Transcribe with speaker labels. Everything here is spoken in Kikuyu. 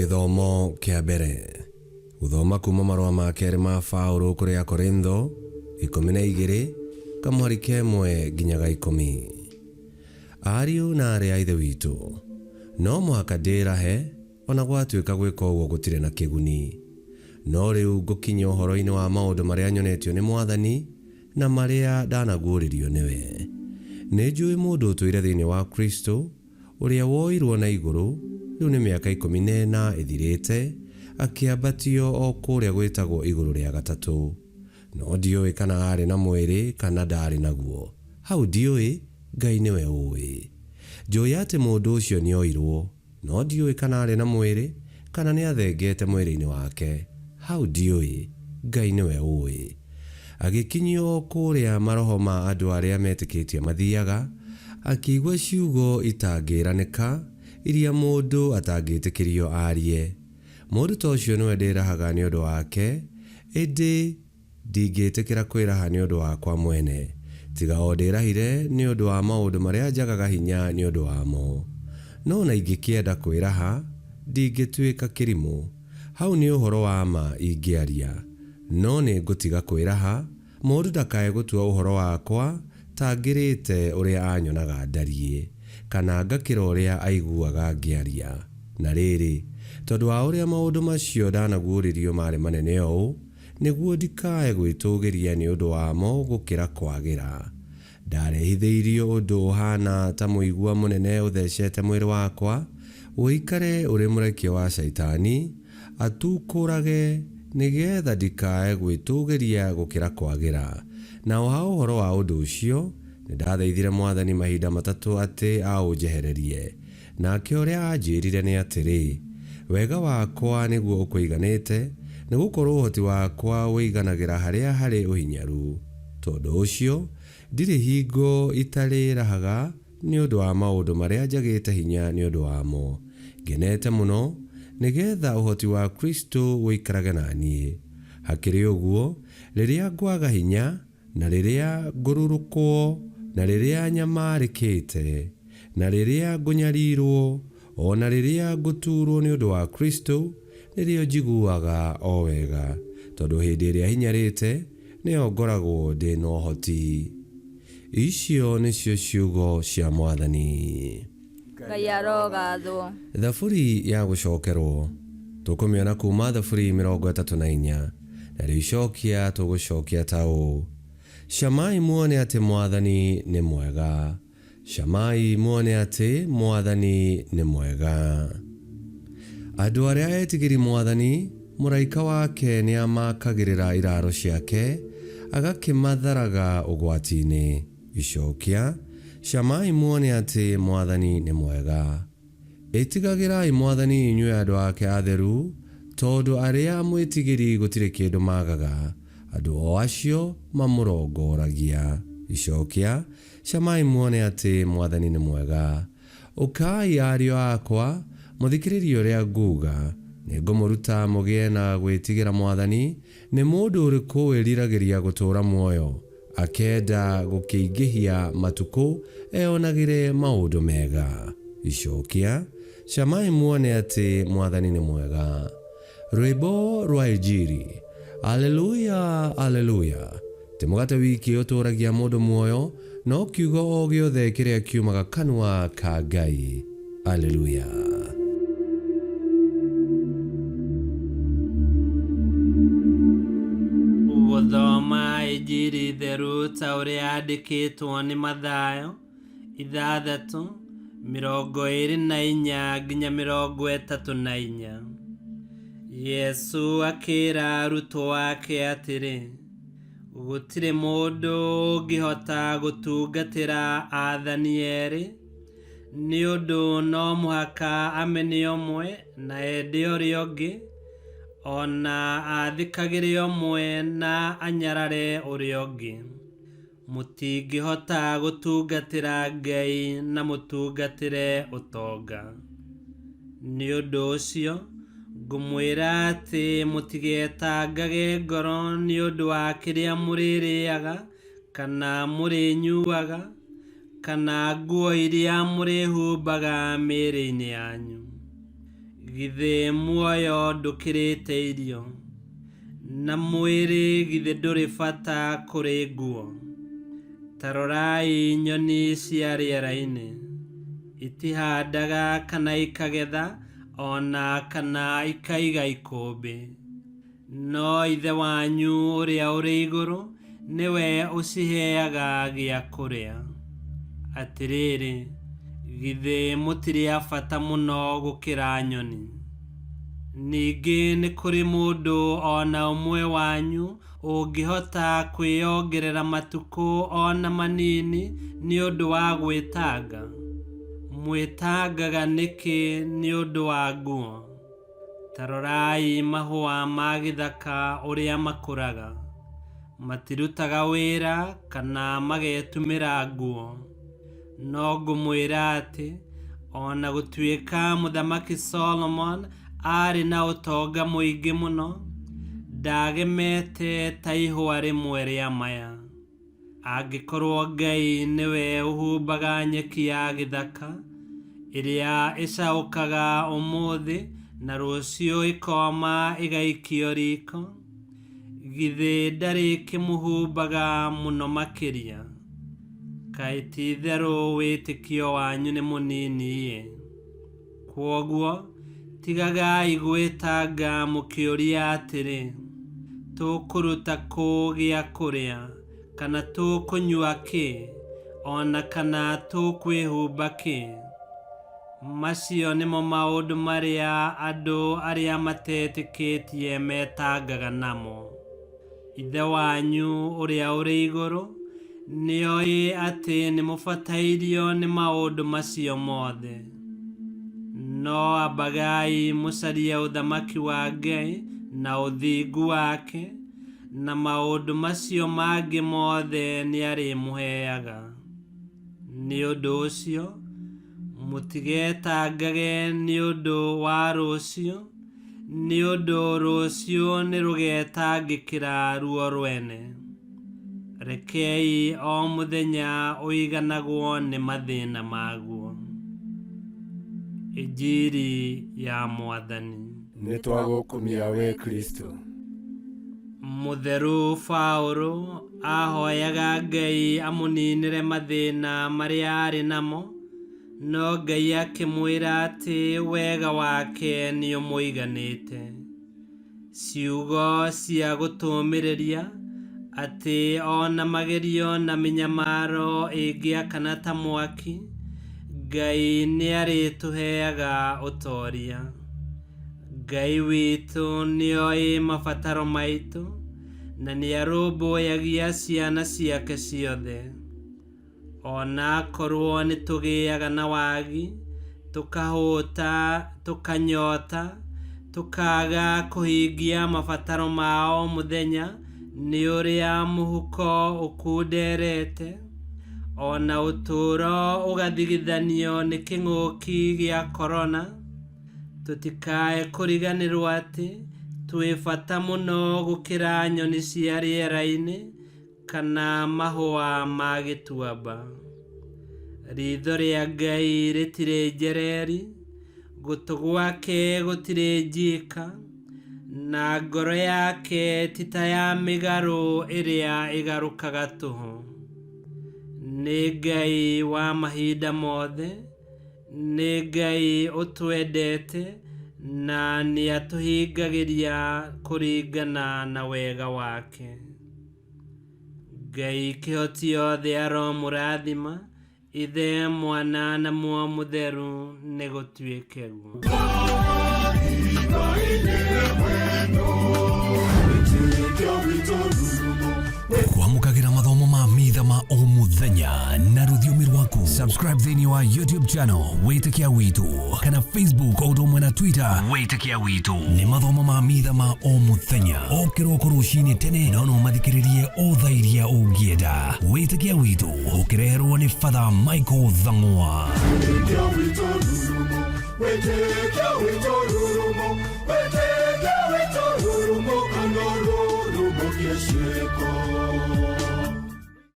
Speaker 1: Gĩthomo kĩa mbere. Gũthoma kuma marũa ma kerĩ ma Paũlũ kũrĩ Akorintho, 12, kamũhari ka ĩmwe nginya ga ikũmi. Ariũ na aarĩ a Ithe witũ, no mũhaka ndĩĩrahe, o na gwatuĩka gwĩka ũguo gũtirĩ na kĩguni. No rĩu ngũkinya ũhoro-inĩ wa maũndũ marĩa nyonetio nĩ Mwathani na marĩa ndanaguũrĩrio nĩwe. Nĩnjũĩ mũndũ ũtũire thĩinĩ wa Kristũ, ũrĩa woirũo na igũrũ, rĩu nĩ mĩaka 14 ĩthirĩte, akĩambatio o kũrĩa gwĩtagwo igũrũ rĩa gatatũ. No ndiũĩ kana aarĩ na mwĩrĩ kana ndaarĩ naguo, hau ndiũĩ, Ngai nĩwe ũĩ. Njũĩ atĩ mũndũ ũcio nĩoirũo, no ndiũĩ kana aarĩ na mwĩrĩ kana nĩathengete mwĩrĩ-inĩ wake, hau ndiũĩ, Ngai nĩwe ũĩ. Agĩkinyio o kũrĩa maroho ma andũ arĩa metĩkĩtie mathiaga, akĩigua ciugo itangĩĩranĩka, iria mũndũ atangĩĩtĩkĩrio aarie. Mũndũ ta ũcio nĩwe ndĩĩrahaga nĩ ũndũ wake, ĩndĩ ndingĩĩtĩkĩra kwĩraha nĩ ũndũ wakwa mwene, tiga o ndĩĩrahire nĩ ũndũ wa maũndũ marĩa njagaga hinya nĩ ũndũ wamo. No o na ingĩkĩenda kwĩraha, ndingĩtuĩka kĩrimũ, hau nĩ ũhoro wa ma ingĩaria. No nĩngũtiga kwĩraha, mũndũ ndakae gũtua ũhoro wakwa ta ngĩrĩte ũrĩa anyonaga ndariĩ, kana ngakĩra ũrĩa aiguaga ngĩaria. Na rĩrĩ, tondũ wa ũrĩa maũndũ macio ndanaguũrĩrio maarĩ manene ũũ, nĩguo ndikae gwĩtũũgĩria nĩ ũndũ wamo gũkĩra kwagĩra, Ndarehithĩirio ũndũ ũhaana ta mũigua mũnene ũthecete mwĩrĩ wakwa, ũikare ũrĩ mũrekio wa Shaitani, atukũrage, nĩ getha ndikae gwĩtũũgĩria gũkĩra kwagĩra. Na o ha ũhoro wa ũndũ ũcio, nĩndathaithire Mwathani mahinda matatũ atĩ aũnjehererie. Nake ũrĩa aanjĩĩrire nĩ atĩrĩ, Wega wakwa nĩguo ũkũiganĩte, nĩgũkorwo ũhoti wakwa ũiganagĩra harĩa harĩ ũhinyaru. Tondũ ũcio, ndirĩ hingo itarĩĩrahaga nĩ ũndũ wa maũndũ marĩa njagĩte hinya nĩ ũndũ wamo, ngenete mũno, nĩ getha ũhoti wa Kristũ ũikarage na niĩ. Hakĩrĩ ũguo, rĩrĩa ngwaga hinya, Na rĩrĩa ngũrurũkwo, na rĩrĩa nyamarĩkĩte, na rĩrĩa ngũnyarirũo, o na rĩrĩa ngũtuurũo nĩ ũndũ wa Kristo, nĩrĩo njiguaga o wega, tondũ hĩndĩ ĩrĩa hinyarĩte, nĩyo ngoragwo ndĩ na ũhoti. Icio nĩcio ciugo cia Mwathani.
Speaker 2: Ngai arogathwo.
Speaker 1: Thaburi ya gũcokerwo. Tũkũmĩona kuuma Thaburi 34. Narĩo icokia tũgũcokia ta ũũ, Camai muone atĩ Mwathani nĩ mwega. Camai muone atĩ Mwathani nĩ mwega. Andũ arĩa etigĩri Mwathani, mũraika wake nĩamakagĩrĩra iraaro ciake, agakĩmatharaga ũgwati-inĩ. Icokia, Camai muone atĩ Mwathani nĩ mwega. Ĩtigagĩrai Mwathani inyuĩ andũ ake atheru, tondũ arĩa amwĩtigĩri gũtirĩ kĩndũ maagaga, andũ o acio mamũrongoragia. Icokia, Camai muone atĩ Mwathani nĩ mwega. Ũkai, ariũ akwa, mũthikĩrĩrie ũrĩa nguuga, nĩngũmũruta mũgĩe na gwĩtigĩra Mwathani. Nĩ mũndũ ũrĩkũ wĩriragĩria gũtũũra muoyo, akenda gũkĩingĩhia matukũ eonagĩre maũndũ mega? Icokia, Camai muone atĩ Mwathani nĩ mwega. Rwĩmbo rwa Injiri. Aleluya, Aleluya! Ti mũgate wiki ũtũũragia mũndũ muoyo, no kiugo o gĩothe kĩrĩa kiumaga kanua ka Ngai. Aleluya.
Speaker 3: Gũthoma Injiri theru ta ũrĩa yandĩkĩtwo nĩ Mathayo 6, 24 nginya 34. Yesu akĩra arutwo ake atĩrĩ, Gũtirĩ mũndũ ũngĩhota gũtungatĩra aathani erĩ, nĩ ũndũ no mũhaka amene ũmwe na ende ũrĩa ũngĩ, o na athĩkagĩre ũmwe na anyarare ũrĩa ũngĩ. Mũtingĩhota gũtungatĩra Ngai na mũtungatĩre ũtonga. Nĩ ũndũ ũcio, ngũmwĩra atĩ mũtigetangage ngoro nĩ ũndũ wa kĩrĩa mũrĩrĩaga kana mũrĩnyuaga, kana nguo iria mũrĩhumbaga mĩĩrĩ-inĩ yanyu. Githĩ muoyo ndũkĩrĩte irio, na mwĩrĩ githĩ ndũrĩ bata kũrĩ nguo? Ta rorai nyoni cia rĩera-inĩ, itihandaga kana ikagetha o na kana ikaiga ikũmbĩ, no Ithe wanyu ũrĩa ũrĩ igũrũ nĩwe ũciheaga gĩa kũrĩa. Atĩrĩrĩ, githĩ mũtirĩ a bata mũno gũkĩra nyoni? Ningĩ nĩ kũrĩ mũndũ o na ũmwe wanyu ũngĩhota kwĩongerera matukũ o na manini nĩ ũndũ wa gwĩtanga? Mwĩtangaga nĩkĩ nĩ ũndũ wa nguo? Ta rorai mahũa ma gĩthaka ũrĩa makũraga. Matirutaga wĩra kana magetumĩra nguo. No ngũmwĩra atĩ, o na gũtuĩka Mũthamaki Solomon aarĩ na ũtonga mũingĩ mũno, ndagemete ta ihũa rĩmwe rĩa maya. Angĩkorwo Ngai nĩwe ũhumbaga nyeki ya gĩthaka, ĩrĩa ĩcaũkaga ũmũthĩ na rũciũ ĩkoma ĩgaikio riko, githĩ ndarĩkĩmũhumbaga mũno makĩria? Kaĩ ti-itherũ wĩtĩkio wanyu nĩ mũnini-ĩ! Kwoguo tigagai gwĩtanga mũkĩũria atĩrĩ, tũkũruta kũ gĩa kũrĩa, kana tũkũnyua kĩ, o na kana tũkwĩhumba kĩ? Macio nĩmo maũndũ marĩa andũ arĩa matetĩkĩtie metangaga namo. Ithe wanyu ũrĩa ũrĩ igũrũ nĩoĩ atĩ nĩmũbatairio nĩ maũndũ macio mothe. No ambagai mũcarie ũthamaki wa Ngai na ũthingu wake, na maũndũ macio mangĩ mothe nĩarĩmũheaga. Nĩ ũndũ ũcio, mũtigetangage nĩ ũndũ wa rũciũ, nĩ ũndũ rũciũ nĩrũgetangĩkĩra ruo rwene. Rekei o mũthenya ũiganagwo nĩ mathĩna maguo. Injiri ya Mwathani.
Speaker 4: Nĩ twagũkumia we Kristo.
Speaker 3: Mũtheru Paũlũ ahoyaga Ngai amũninĩre mathĩna marĩa arĩ namo, no Ngai akĩmwĩra atĩ wega wake nĩũmũiganĩte. Ciugo cia gũtũũmĩrĩria atĩ o na magerio na mĩnyamaro ĩngĩakana ta mwaki, Ngai nĩarĩtũheaga ũtoria. Ngai witũ nĩoĩ mabataro maitũ na nĩarũmbũyagia ciana ciake ciothe. O na akorwo nĩtũgĩaga na wagi, tũkahũta, tũkanyota, tũkaaga kũhingia mabataro ma o mũthenya nĩ ũrĩa mũhuko ũkunderete, o na ũtũũro ũgathigithanio nĩ kĩng'ũki gĩa korona, tũtikae kũriganĩrwo atĩ twĩ bata mũno gũkĩra nyoni cia rĩera-inĩ kana mahũa ma gĩtuamba. Ritho rĩa Ngai rĩtirĩ njereri, gũtũ gwake gũtirĩ njiika, na ngoro yake ti ta ya mĩgarũ ĩrĩa ĩgarũkaga tũhũ. Nĩ Ngai wa mahinda mothe, nĩ Ngai ũtwendete na nĩatũhingagĩria kũringana na wega wake. Ngai kĩhoti yothe aromũrathima, Ithe, Mwana na Muoyo Mũtheru, nĩgũtuĩke guo.
Speaker 5: Kwamũkagĩra mathomo ma mitha ma o mũthenya na rũthiomi rwaku. Subscribe thĩinĩ wa YouTube channel Wĩtĩkia Witũ kana Facebook o ũndũ ũmwe na Twitter Wĩtĩkia Witũ. Nĩ mathomo ma mitha ma o mũthenya o kĩroko rũcinĩ tene, no no mathikĩrĩrie o thaa iria ũngĩenda. Wĩtĩkia Witũ ũkĩreherwo nĩ Father Michael Thang'wa.
Speaker 6: Wĩtĩkia witũ rurumo, wĩtĩkia witũ rurumo, wĩtĩkia witũ rurumo, kana rurumo kĩciĩko.